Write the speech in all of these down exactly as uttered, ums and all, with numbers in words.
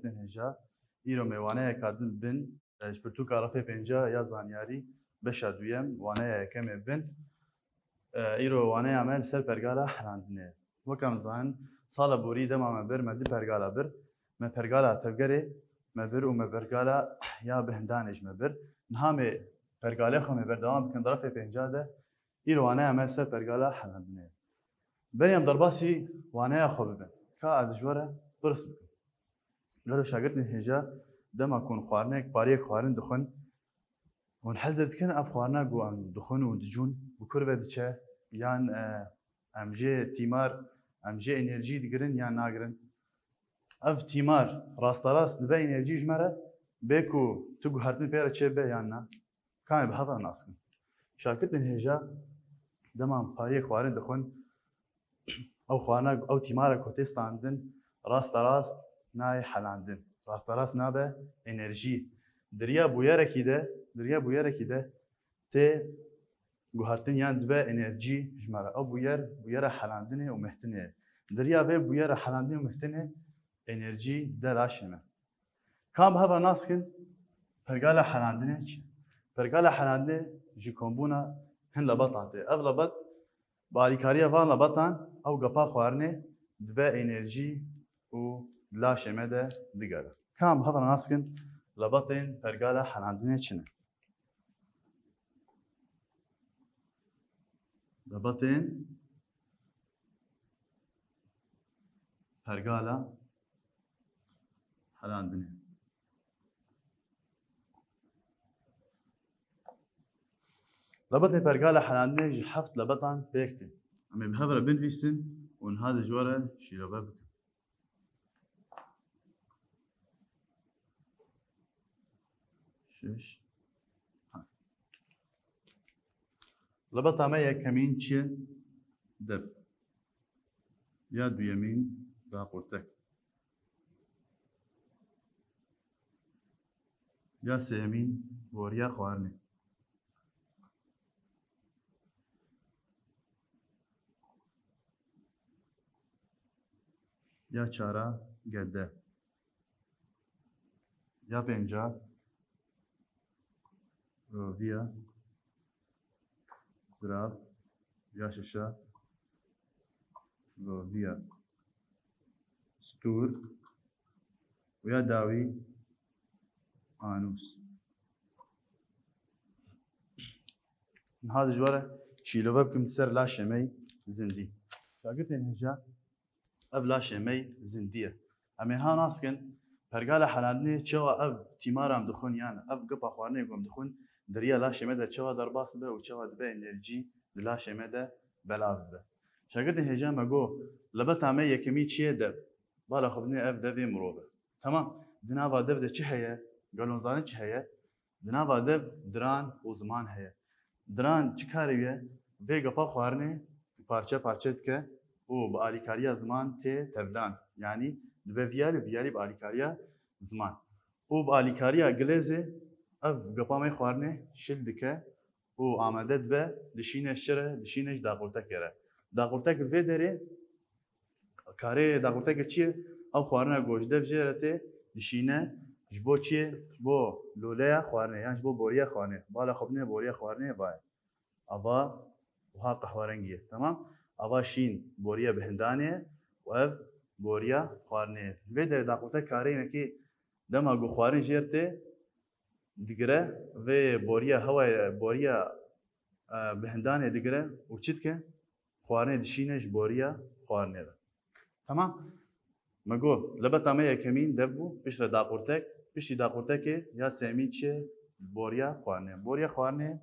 Hêja, îro me waneyeka din bin, e, ji pirtûka refê pênca ya zanyarî, beşa duyem, waneya yekemê bin. E, îro waneya me li ser pergala helandinê. Weke em zanin, sala borî dema me bir, me du pergala bir, me pergala tevgerê me bir û me pergala ya bihindanê ji me bir. Niha me pergalê xwe me berdewam bikin di refê pênca de, îro waneya me li ser pergala helandinê. Berî em derbasî waneya xwe bibin, ka ez ji we re pirs bikim. Gelo şagirtên hêja dema ku hûn xwarinek, pariyek xwarin dixwin, hûn hezir dikin ev xwarina ku em dixwin û dicûn bi kur ve diçe, yan, e, em jê tîmar, em jê enerjî digirin yan nagirin? Ev tîmar rasterast dibe enerjî ji me re, bê ku tu guhertin pê re çêbe yan na? Ka em bi hev re nas kin. Şagirtên hêja dema em pariyek xwarin dixwin, ew xwarina, ew tîmara ku tê standin, rasterast nayê helandin. Rasterast nabe enerjî. Di riya bûyerekî de, di riya bûyerekî de tê guhertin yan dibe enerjî ji me re. Ew bûyer, bûyera helandinê û mihtinê ye. Di riya vê bûyera helandinê û mihtinê enerjî dide laşê me. Ka em bi hev re nas kin, pergala helandinê çi? Pergala helandinê ji kombûna hin lebetan tê. Ev lebet bi alîkariya van lebetan ew gepa xwarinê dibe enerjî û di laşê me de digere. Ka em bi hev re nas kin, lebetên pergala helandinê çi ne? Lebetên pergala helandinê. Lebetên pergala helandinê ji heft lebetan pêk tên. Em ê bi hev re binivîsin û niha de ji we re şîrove bikin. Şeş. Lebeta me yekemîn çi ye? Dev. Ya duyemîn daqurtek. Ya sêyemîn boriya xwarinê. Ya çara gede. Ya pênca roviya zirav. Ya şeşa roviya stûr. Û ya dawî anûs. Niha di ji we re şîlove bikim ser laşê me yî zindî. Şagirtên hêja, ev laşê me yî zindî ye. Em ê niha nas kin pergala helandinê çawa ev tîmara em dixwin, yan ev gepa xwarinê ku em dixwin, di riya laşê me de çawa derbas dibe û çawa dibe enerjî di laşê me de belav dibe. Şagirtên hêja, me got, lebeta me yekemîn çi ye? Dev. Bala xwe bidinê, ev devê mirov e. Temam. Di nava dev de çi heye? Gelo hûn zanin çi heye? Di nava dev diran û ziman heye. Diran çi karê wî ye? Vê gepa xwarinê parçe parçe dike û bi alîkariya ziman tê tevdan. Yanî dibe vîyarî, vîyarî bi alîkariya ziman. Û bi alîkariya gilêzê ev gepa me xwarinê şil dike û amade dibe, dişîne ji çi re? Dişîne ji daqurtekê re. Daqurtek li vê derê, karê daqurtekê çi ye? Ew xwarina ku ji dev jê re tê, dişîne ji bo çi ye? Ji bo loleya xwarinê yan ji bo boriya xwarinê. Bala xwe bidinê, boriya xwarinê va ye. Ava wiha qehwerengî ye. Temam? Ava şîn boriya bihindanê ye û ev boriya xwarinê ye. Li vê derê daqurtek karê hinekî dema ku xwarin jê re tê, digire, vê boriya hewayê, boriya, e, bihindanê digire û çi dike? Xwarinê dişîne ji boriya xwarinê ve. Temam? Me got, lebeta me yekemîn dev bû, piştre daqurtek, piştî daqurtekê ya sêmîn çi ye? Boriya xwarinê. Boriya xwarinê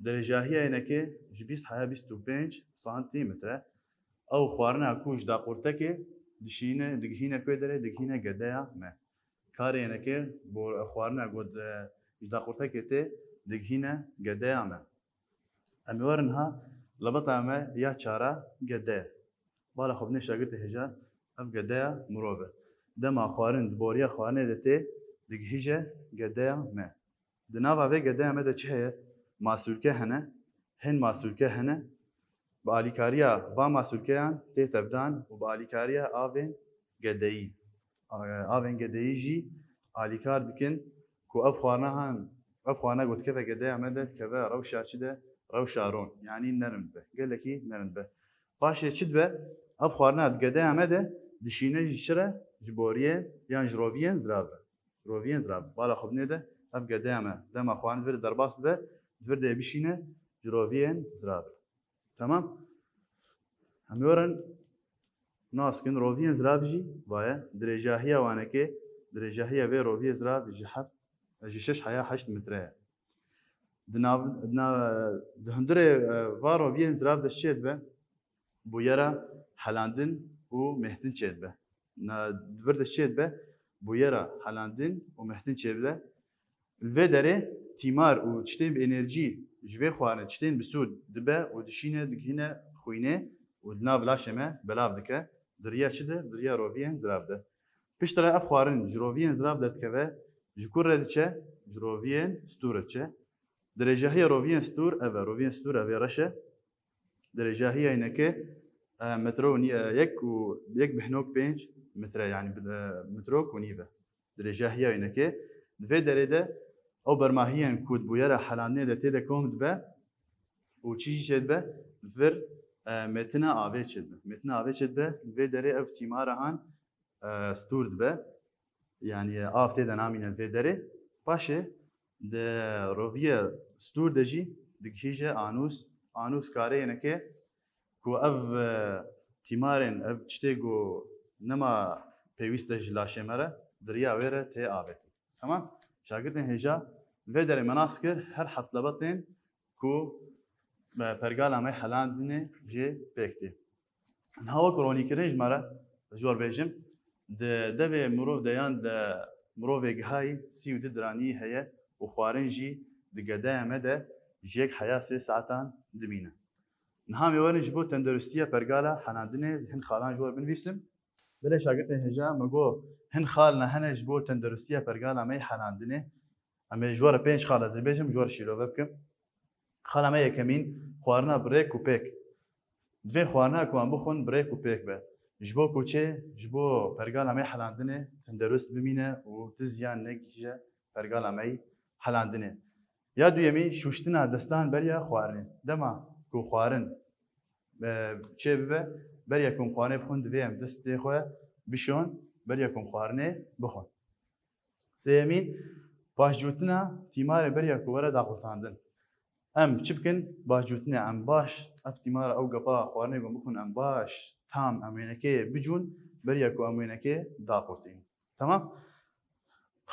dirêjahiya hinekê ji bîst heya bîst û pênc santîmetre. Ew xwarina ku ji daqurtekê dişîne, digihîne ku derê, digihîne gedeya me. Karê hinekê bo xwarina ku, e, ji daqurtekê tê, digihîne gedeya me. Em ê werin ha, lebeta me ya çara gede ye. Bala xwe bidinê şagirtê hêja, ev gedeya mirov e. Dema xwarin di boriya xwarinê de tê, digihîje gedeya me. Di nava vê gedeya me de çi heye? Masûlke hene, hin masûlke hene. Bi alîkariya van masûlkeyan tê tevdan û bi alîkariya avên gedeyî. a-, avên gedeyî jî alîkar dikin ku ev xwarina han, ev xwarina ku dikeve gedeya me de dikeve rewşa çi de, rewşa ron. Yanî nerm dibe. Gelekî nerm dibe. Paşê çi dibe? Ev xwarina di gedeya me de dişîne ji çi re? Ji boriyên yan ji roviyên zirav re. Ji roviyên zirav re. Bala xwe binê de ev gedeya me dema xwarin vir derbas dibe, di vir de bişîne ji roviyên zirav re. Tamam? Em werin nas kin roviyên zirav jî vaye. Dirêjahiya wanekê, dirêjahiya vê roviyê zirav ji heft, ji şeş heya heşt metre ye. Di nav, di nav, di hundirê, e, va roviyên zirav de çê dibe? Bûyera helandin û mehtin çê dibe. Na, di vir de çê dibe? Bûyera helandin û mehtin çê dibe. Li vê derê tîmar û tiştên bi enerjî ji vê xwarinê tiştên bi sûd dibe û dişîne digihîne xwînê û di nav laşê me belav dike. Di riya çi de? Di riya roviyên zirav de. Piştre ev xwarin ji roviyên zirav derdikeve, ji ku re diçe? Ji roviyên stûr re diçe. Dirêjahiya roviyên stûr ev e. Roviyên stûr ev ê reş e. Dirêjahiya înekê, e, metro û nî-, e, yek û yek bîhnok pênc metre, yanî bi-, e, metrok û nîv e. Dirêjahiya înekê. Di vê derê de ew bermahiyên ku di bûyera helandinê de tê de kom dibe û çi jî çêdibe, vir, e, mêtina avê çêdibe. Mêtina avê çêdibe, di vê derê ev tîmara han, e, stûr dibe. Yanî av tê de namîne vê derê. Paşê di roviye stûr de jî digihîje anûs. Anûs karê yenekê ku ev, e, tîmarên, ev tiştê ku nema pêwîst e ji laşê me re, di riya wê re tê avêtin. Tamam? Şagirtên hêja vê derê me nas kir, her heft lebetên ku, e, pergala me helandinê jê pêk tê. Niha wek ronîkirin ji me re, ez ji we re bêjim, di devê mirov de yan de mirovê gihayî sî û du diranî heye û xwarin jî di gedeya me de ji yek heya sê saetan dimîne. Niha em ê werin ji bo tenduristiya pergala helandinê ez hin xalan ji we re binivîsim. Belê şagirtên hêja, me got hin xal ne hene ji bo tenduristiya pergala me yê helandinê. Em ê ji we re pênc xal ez ê bêjim, ji we re şîrove bikim. Xala me yekemîn, xwarina bi rêk û pêk. Divê xwarina ku em bixwin bi rêk û pêk be. Ji bo ku çê, ji bo pergala me helandinê tendurist bimîne û ti ziyan negihîje pergala me yî helandinê. Ya duyemî, şûştina destan beriya xwarinê. Dema ku xwarin, e, çê bibe, beriya ku em xwarinê bixwin, divê em destê xwe bişon, beriya ku em xwarinê bixwin. Sêyemîn, paşcûtina tîmarê beriya ku were daqurtandin. Em çi bikin? Paşcûtinê em baş, ev tîmara ew gepa xwarinê ku em bixwin em baş, tam em wênekê bicûn, beriya ku em wênekê daqurtîn. Tamam?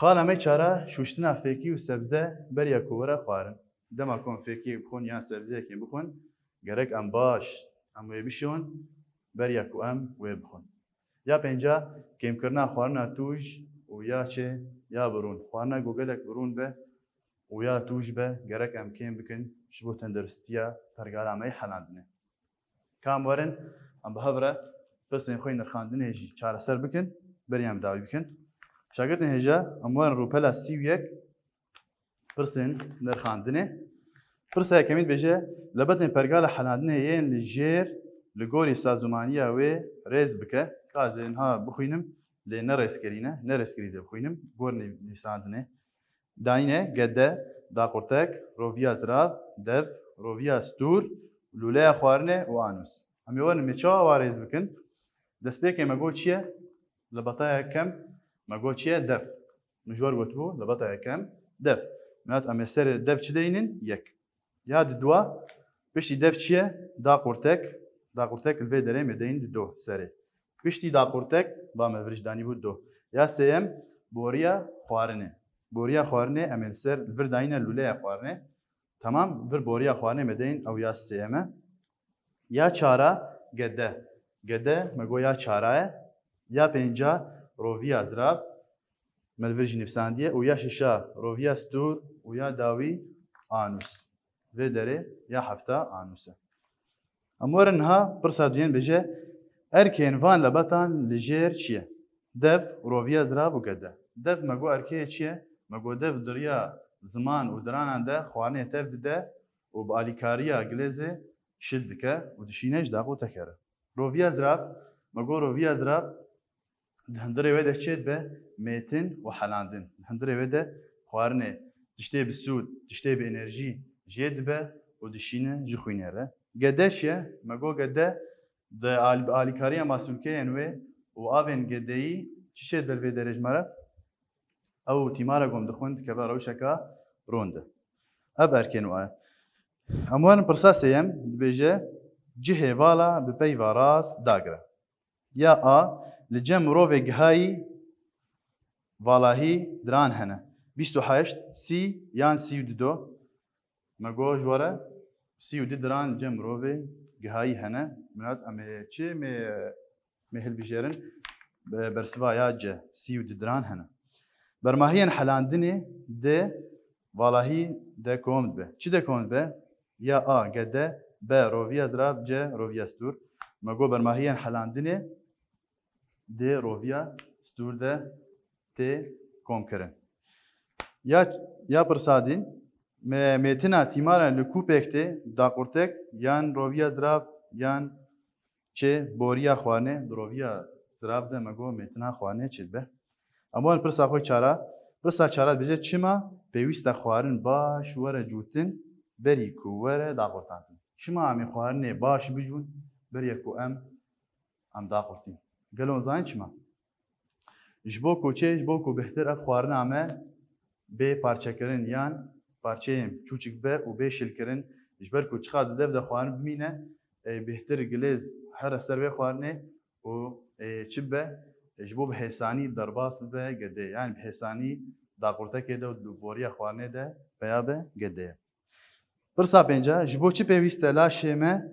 Xala me çara şûştina fêkî û sebze beriya ku were xwarin. Dema ku em fêkiyek bixwin yan sebzeyekê bixwin, gerek em baş, em wê bişon, beriya ku em wê bixwin. Ya pênca, kêmkirina xwarina tûj û ya çê ya bi rûn. Xwarina ku gelek bi rûn be û ya tûj be, gerek em kêm bikin ji bo tenduristiya pergala me yê helandinê. Ka em werin, em bi hev re pirsên xwe yê nirxandinê jî çareser bikin, berî em dawî bikin. Şagirtên hêja, em werin rûpela sî û yek, pirsên nirxandinê. Pirsa yekemîn dibêje, lebetên pergala helandinê yên li jêr li gorî sazûmaniya wê rêz bike. Ka ez ê niha bixwînim, lê ne rêzkerî ne, ne rêzkerî zê bixwînim, gor nî-, nivîsandinê. Dayîne, gede, daqurtek, roviya zirav, dev, roviya stûr, lûleya xwarinê û anûs. Em ê werin me çawa wa rêz bikin? Destpêkê me got çi ye? Lebetaya yekem me got çi ye? Dev. Min ji we re gotibû, lebeta yekem dev. Min got em ê serê dev çi deynin? Yek. Ya diduwa, piştî dev çi ye? Daqurtek. Daqurtek li vê derê me deynin dido serê. Piştî daqurtek, ba me vir jî danîbû do. Ya sêyem, boriya xwarinê. Boriya xwarinê em ê li ser, li vir dayîne lûleya xwarinê. Temam, vir boriya xwarinê me deynin, ew ya sêyem e. Ya çara gede. Gede me got ya çara ye. Ya pênca roviya zirav. Me li vir jî nivîsandiye. Û ya şeşa roviya stûr û ya dawî anûs. Vê derê ya hefta anûs e. Em werin niha pirsa duyem bêje, erkên van lebetan li jêr çi ye? Dev, roviya zirav û gede. Dev me got erkê çi ye? Me got dev di riya ziman û diranan de xwarinê tev dide û bi alîkariya gilêzê şil dike û dişîne ji daqurtekê re. Roviya zirav, me got roviya zirav Di hundirê wê de çê dibe mêtin û helandin. Di hundirê wê de xwarinê tiştê bi sûd, tiştê bi enerjî jê dibe û dişîne ji xwînê re. Gede çi ye? Me got gede di al-, alîkariya masûlkeyên wê û avên gedeyî çi çê dibe li vê derê ji me re? Ew tîmara ku em dixwin dikeve rewşeka rûn de. Ev erkên wê ye. Em werin pirsa sêyem, dibêje, cihê vala bi peyva rast dagire. Ya A, li cem mirovê gihayî valahî diran hene. Bîst û heşt, sî yan sî û du do. Me got ji we re sî û du diran li cem mirovê gihayî hene. Minat em ê çi, em ê, em ê hilbijêrin? Be-, bersiva ya C, sî û du diran hene. Bermahiyên helandinê D valahî de kom dibe. Çi de kom dibe? Ya A, gede, B, roviya zirav, C, roviya stûr. Me got bermahiyên helandinê D roviya stûr de tê komkirin. Ya, ya pirsa din, me-, mêtina tîmara li kûpek tê, daqurtek yan roviya zirav yan çi boriya xwarinê, di roviya zirav de me got mêtina xwarinê çi dibe. Em werin pirsa xwe çara. Pirsa çara dibêje çima pêwîst e xwarin baş were cûtin berî ku were daqurtantin. Çima em ê xwarinê baş bicûn berî ku em, em daqurtîn? Gelo zanin çima? Ji bo ku çê, ji bo ku bêhtir ev xwarina me bê parçekirin yan parçeyên çûçik be û bê şilkirin, ji ber ku çiqa di dev de xwarin bimîne, ê, bêhtir gilêz here ser vê xwarinê û, ê, çi bibe, ê, ji bo bi hêsanî derbas bibe gedê, yani bi hêsanî daqurtekê de û di boriya xwarinê de peya be gedê. Pirsa pênca, ji bo çi pêwîst e laşê me,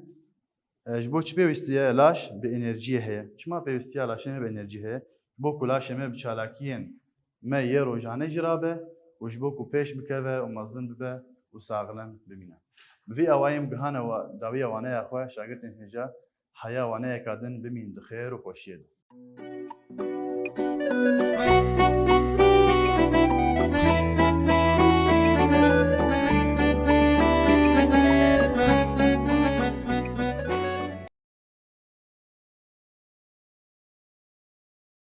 e, ji bo çi pêwîstiye laş bi enerjiyê heye? Çima pêwîstiya laşê me bi enerjî heye? Ji bo ku laşê me bi çalakiyên me yê rojane jî rabe û ji bo ku pêş bikeve û mezin bibe û saxlem bimîne. Bi vî awayî em gihane wa-, dawiya waneya xwe, şagirtên hêja heya waneyeka din bimîn di xêr û xweşiyê de.